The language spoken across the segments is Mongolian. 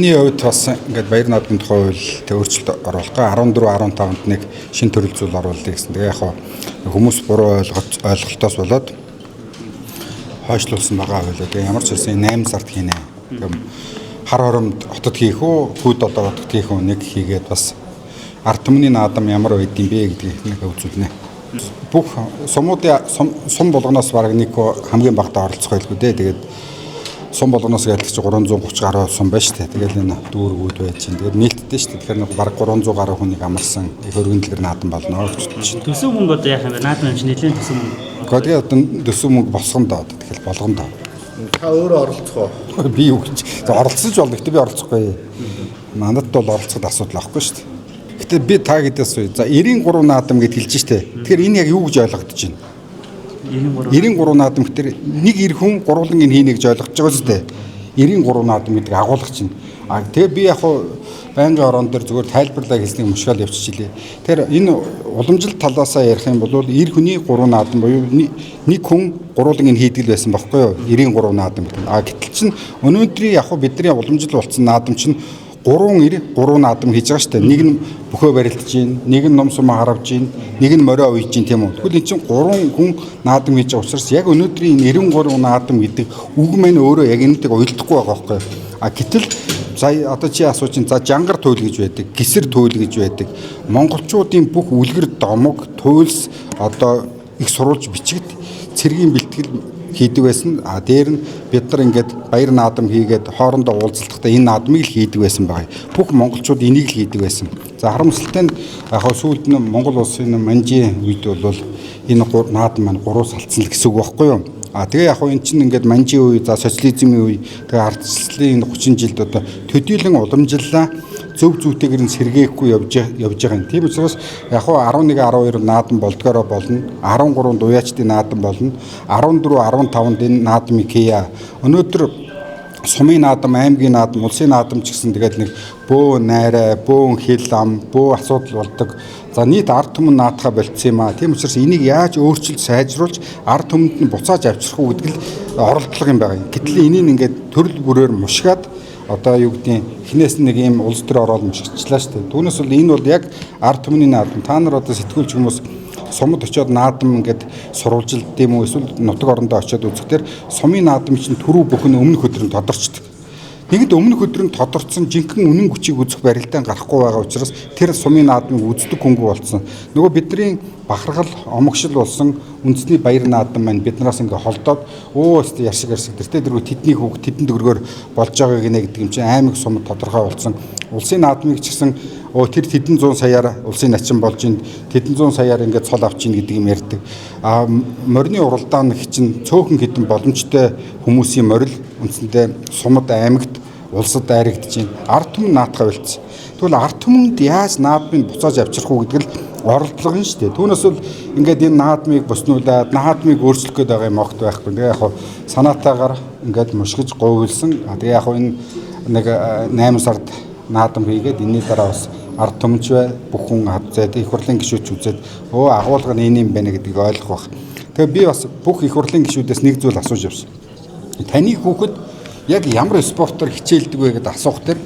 Миний хувьд бас ингээд баяр наадмын тухай хууль тэг өөрчлөлт оруулах 14 15-нд нэг шин төрөл зүйл оруулъя гэсэн. Тэгээ яг хаа хүмүүс буруу ойлголтоос болоод хойшлуулсан байгаа байлаа. Тэгээ ямар ч байсан 8 сард хийнэ. Тэгээ хар хоромд хотод хийх үү, хүүд одоо хотод хийх үү нэг хийгээд бас ард түмний наадам ямар байдığım бэ гэдгийг нэг үзүүлнэ. Бүх сумуудын сум болгоноос бараг нэг хамгийн багадаа оролцох байлгүй дээ. Тэгээд сум болгоноос гэлдэг чи 330 гаруй сум байна шүү дээ. Тэгэл энэ дүүргүүд байж чинь. Тэгээд нээлттэй шүү дээ. Тэгэхээр нэг бараг 300 гаруй хүнийг амарсан их өргөн дэлгэр наадам болно гэж бодож байна. Төсөв мөнгө одоо яах юм бэ? Наадам юм чи нэлээд төсөв мөнгө. Гэхдээ тэгээд одоо төсөв мөнгө босгон доо. Тэгэхээр болгон доо. Та өөрөө оролцох уу? Би юу гэж оролцсон ч болно. Гэтэ би оролцохгүй. Надад бол оролцоход асуудал байхгүй шүү дээ. Гэтэ би та гэдээс үү. За 93 наадам гэд хэлж штэ. Тэгэхээр энэ яг юу гэж ойлгогдож байна? 93. 93 наадам гэтэр нэг эр хүн гурван ин хийнэ гэж ойлгож байгаа зү дээ. 93 наадам гэдэг агуулга чинь. А тэгээ би яг хуу байнгын ороон дээр зүгээр тайлбарлаа хэлснийг мушгаал явчихлээ. Тэгэхээр энэ уламжлалт талаасаа ярих юм бол эр хүний 3 наадам буюу нэг хүн гурван ин хийдэг л байсан байхгүй юу? 93 наадам гэдэг. А гэтэл чинь өнөөдрийн яг хуу бидний уламжлал болсон наадам чинь 3 эр 3 наадам хийж байгаа шүү дээ. Нэг нь бөхөө барилдаж гин, нэг нь ном сумаа харавж гин, нэг нь морио уйж гин тийм үү. Тэгвэл эн чинь 3 хүн наадам хийж байгаа учраас яг өнөөдрийн энэ 93 наадам гэдэг үг маань өөрөө яг энэтэйг уялдахгүй байгаа байхгүй юу. А гэтэл за одоо чи асууж чинь за жангар туйл гэж байдаг, гисэр туйл гэж байдаг. Монголчуудын бүх үлгэр домог, туйлс одоо их сурулж бичигд цэргийн бэлтгэл хийдэг байсан. А дээр нь бид нар ингээд баяр наадам хийгээд хоорондоо уулзалтахдаа энэ наадмыг л хийдэг байсан байгаа. Бүх монголчууд энийг л хийдэг байсан. За харамсалтай нь яг хаа сүүлд нь Монгол улсын манжийн үед бол энэ наадам маань гурван салцсан л гэсэн үг байхгүй юу? А тэгээ яг хаа эн чинь ингээд манжийн үе, за социализмын үе, тэгээ ардчлалын энэ 30 жилд одоо төдийлөн уламжлалаа зөв зүйтэйгэр нь сэргээхгүй явж байгаа юм. Тийм учраас яг хуу 11 12 наадам болдгоороо болно. 13 дуяачдын наадам болно. 14 15-нд энэ наадмыг хийя. Өнөөдөр сумын наадам, аймгийн наадам, улсын наадам ч гэсэн тэгээд нэг бөө найраа, бөөн хил ам, бөө асуудал болдог. За нийт ард түмэн наадхаа болцсон юм аа. Тийм учраас энийг яаж өөрчилж, сайжруулж ард түмэнд нь буцааж авчрах уу гэдэг л оролдлого юм байгаа. Гэтэл энийг ингээд төрөл бүрээр мушгаад одоо юу гэдгийг эхнээс нь нэг ийм улс төр ороод мушигчлаа шүү дээ. Түүнээс бол энэ бол яг ард түмний наадам. Та нар одоо сэтгүүлч хүмүүс сумад очиод наадам ингээд сурвалжилд юм уу эсвэл нутаг орондоо очиод үзэхдээ сумын наадам чинь түрүү бүхэн өмнөх өдөр нь тодорчдөг. Нэгд өмнөх өдөр нь тодорцсон жинхэнэ үнэн хүчийг үзэх барилдаан гарахгүй байгаа учраас тэр сумын наадмыг үздэг хүнгүй болсон. Нөгөө бидний бахархал омогшил болсон үндэсний баяр наадам маань биднээс ингээ холдоод өө өстө ярьшиг ярьшиг тэртээ дэргүү тэдний хүүхд тэдэн төгрөгөөр болж байгааг гинэ гэдэг юм чинь аймаг сум тодорхой болсон. Улсын наадмыг ч гэсэн өө тэр тэдэн 100 саяар улсын начин болж ин тэдэн 100 саяар ингээ цол авч ин гэдэг юм ярьдаг. А морины уралдаан гэх чинь цөөхөн хэдэн боломжтой хүмүүсийн морил үндсэндээ сумад аймагт улсад дайрагдаж байна. Ард түмэн наадхаа болцсон. Тэгвэл ард түмэнд яаж наадмыг буцааж авчрах уу гэдэг л оролдлого юм шүү дээ. Түүнээс бол ингээд энэ наадмыг боснуулаад наадмыг өөрчлөх гээд байгаа юм огт байхгүй. Тэгээ яг хуу санаатаагаар ингээд мушгиж говьлсан. Тэгээ яг хуу энэ нэг 8 сард наадам хийгээд энэний дараа бас ард түмэнч бай бүх хүн хавцаад их хурлын гишүүч үзээд өө агуулга нь энэ юм байна гэдгийг ойлгох бах. Тэгээ би бас бүх их хурлын гишүүдээс нэг зүйл асууж явсан. Таны хүүхэд яг ямар спортоор хичээлдэг вэ гэдээ асуух тэр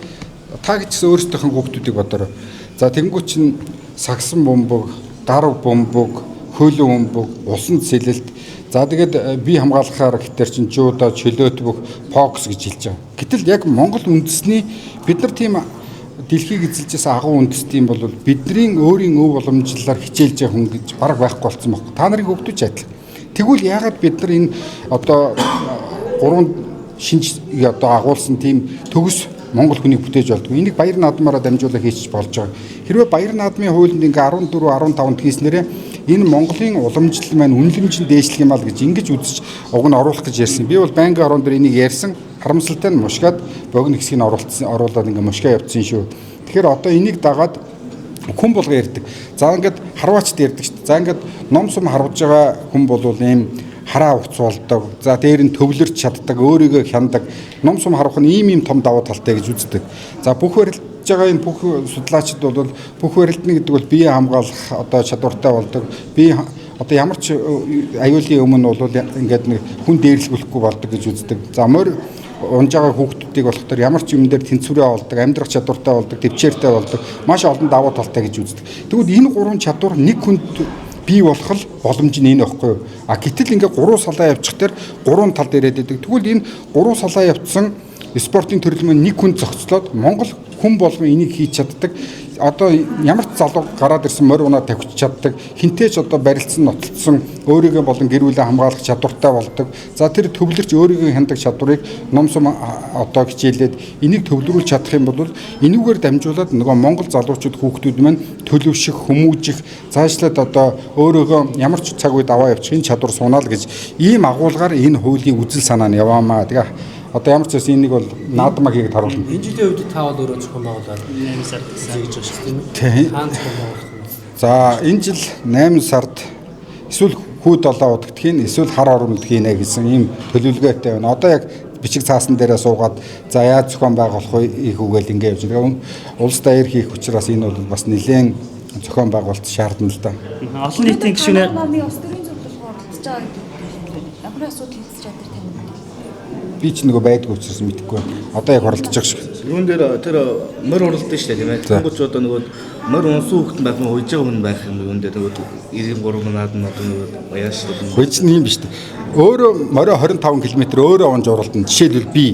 та гэжсэн өөрсдийнхөө хүүхдүүдийг бодороо. За тэнгуү чинь сагсан бөмбөг, гар бөмбөг, хөлөн бөмбөг, усан сэлэлт. За тэгээд бие хамгаалахаар гэтэр чинь жудо, чөлөөт бүх фокус гэж хэлж байгаа. Гэтэл яг Монгол үндэсний бид нар тийм дэлхийг эзэлжсэн агуу үндэстэн юм бол бидний өөрийн өв уламжлалаар хичээлж байгаа хүн гэж бараг байхгүй болсон байхгүй. Та нарын хүүхдүүд ч адилхан. Тэгвэл яагаад бид нар энэ одоо гурван шинж одоо агуулсан тийм төгс Монгол хүнийг бүтээж болдгоо. Энийг баяр наадмаараа дамжуулах хийчих болж байгаа. Хэрвээ баяр наадмын хуулинд ингээ 14 15-нд хийснээрээ энэ Монголын уламжлал маань үнэлэмж нь дээшлэх юм аа л гэж ингэж үзэж уг нь оруулах гэж ярьсан. Би бол байнгын орон дээр энийг ярьсан. Харамсалтай нь мушгаад богино хэсгийг оруулсан, оруулаад ингээ мушгаа явцсан шүү. Тэгэхээр одоо энийг дагаад хүн болго ярьдаг. За ингээд харваачд ярьдаг шүү дээ. За ингээд ном сум харваж байгаа хүн бол ийм хараа уц болдог. За дээр нь төвлөрч чаддаг, өөрийгөө хяндаг. Ном сум харах нь ийм том давуу талтай гэж үздэг. За бүх барилдж байгаа энэ бүх судлаачид бол бүх барилдна гэдэг бол бие хамгаалах одоо чадвартай болдог. Бие одоо ямар ч аюулын өмнө бол ингээд нэг хүн дээрлэхгүй болдог гэж үздэг. За морь унж байгаа хүүхдүүдийг болохоор ямар ч юм дээр тэнцвэрээ олдог, амьдрах чадвартай болдог, төвчээртэй болдог, маш олон давуу талтай гэж үздэг. Тэгвэл энэ гурван чадвар нэг хүнд бий болох л боломж нь энэ байхгүй юу? А гэтэл ингээ гурван салаа явчих дээр гурван талд ирээд идэг. Тэгвэл энэ гурван салаа явцсан спортын төрөл мөн нэг хүн зохицлоод Монгол хүн болгон энийг хийж чаддаг. Одоо ямар ч залуу гараад ирсэн морь унаа тавьчих чаддаг. Хинтээ ч одоо барилцсан, нотолцсон өөрийгөө болон гэр бүлээ хамгаалах чадвартай болдог. За тэр төвлөрч өөрийгөө хяндаг чадварыг ном сум одоо хичээлээд энийг төвлөрүүлж чадах юм бол энүүгээр дамжуулаад нөгөө Монгол залуучууд хүүхдүүд маань төлөвших, хүмүүжих, цаашлаад одоо өөрийгөө ямар ч цаг үед аваа явчих энэ чадвар сунаа л гэж ийм агуулгаар энэ хуулийн үзэл санаа нь яваамаа. Тэгээ одоо ямар ч байсан энийг бол наадмаа хийгээд харуулна. Энэ жилийн үед та бол өөрөө зохион байгуулаад 8 сард гэсэн. хийж байгаа шүү дээ, тийм ээ. Тийм. Хаана зохион байгуулах юм бэ? За энэ жил 8 сард эсвэл хүү долоо удагдах нь эсвэл хар оромд хийнэ гэсэн ийм төлөвлөгөөтэй байна. Одоо яг бичиг цаасан дээрээ суугаад за яаж зохион байгуулах вэ их үгээл ингэ явж байгаа. Улс даяар хийх учраас энэ бол бас нэлээд зохион байгуулалт шаардна л да. Олон нийтийн гишүүнээр Намын улс төрийн зөвлөл оролцож байгаа гэдэг юм. Ямар асуудал хэлцэж байгаа тэр тань. Би ч нөгөө байдгүй учраас мэдэхгүй байна. Одоо яг оролдож байгаа шиг. Юун дээр тэр морь уралдсан шүү дээ, тийм ээ. Тэнгуүч одоо нөгөө морь унсан хүүхэд байх нь уйж байгаа хүн байх юм юун дээр нөгөө 93 наадам одоо нөгөө баяа шүү дээ. Хүйч нь юм биш үү? Өөрөө морио 25 км өөрөө унж уралдана. Жишээлбэл би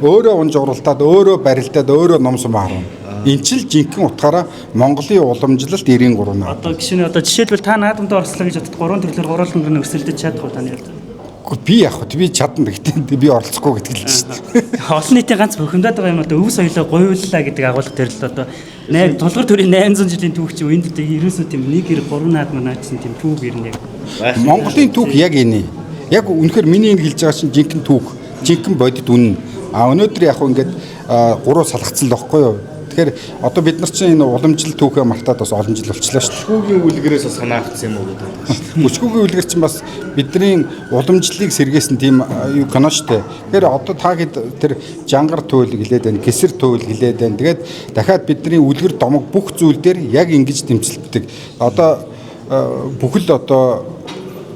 өөрөө унж уралдаад өөрөө барилдаад өөрөө ном сум харна. Энд чил жинхэнэ утгаараа Монголын уламжлалт 93 наа. Одоо гишүүнээ одоо жишээлбэл та наадамд оролцлоо гэж бодоход гурван төрлөөр гурван нь өрсөлдөж чадах уу таны хувьд? Үгүй би яг хөө би чадна гэхдээ би оролцохгүй гэдэг л шүү дээ. Олон нийтийн ганц бухимдаад байгаа юм одоо өв соёлоо гуйллаа гэдэг агуулга дээр л одоо 8 тулгар төрийн 800 жилийн түүх чи энд одоо ерөөсөө тийм 1 9 3 наадам наадсан тийм түүх ирнэ яг. Монголын түүх яг энэ. Яг үнэхээр миний энэ хэлж байгаа чинь жинхэнэ түүх, жинхэнэ бодит үнэн. А өнөөдөр яг хөө ингээд гурав салгацсан л багхгүй юу? Тэгэхээр одоо бид нар чинь энэ уламжлал түүхээ мартаад бас олон жил болчлаа шүү дээ. Бүчгүүгийн үлгэрээс бас санаа авсан юм уу гэдэг байна шүү дээ. Бүчгүүгийн үлгэр чинь бас бидний уламжлалыг сэргээсэн тийм юу кино шүү дээ. Тэгэхээр одоо та хэд тэр жангар туйл гэлээд байна, гисэр туйл гэлээд байна. Тэгээд дахиад бидний үлгэр домог бүх зүйл дээр яг ингэж дэмжлэгддэг. Одоо бүхэл одоо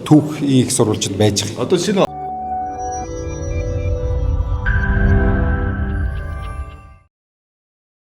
түүх их сурвалжид байж байгаа. Одоо шинэ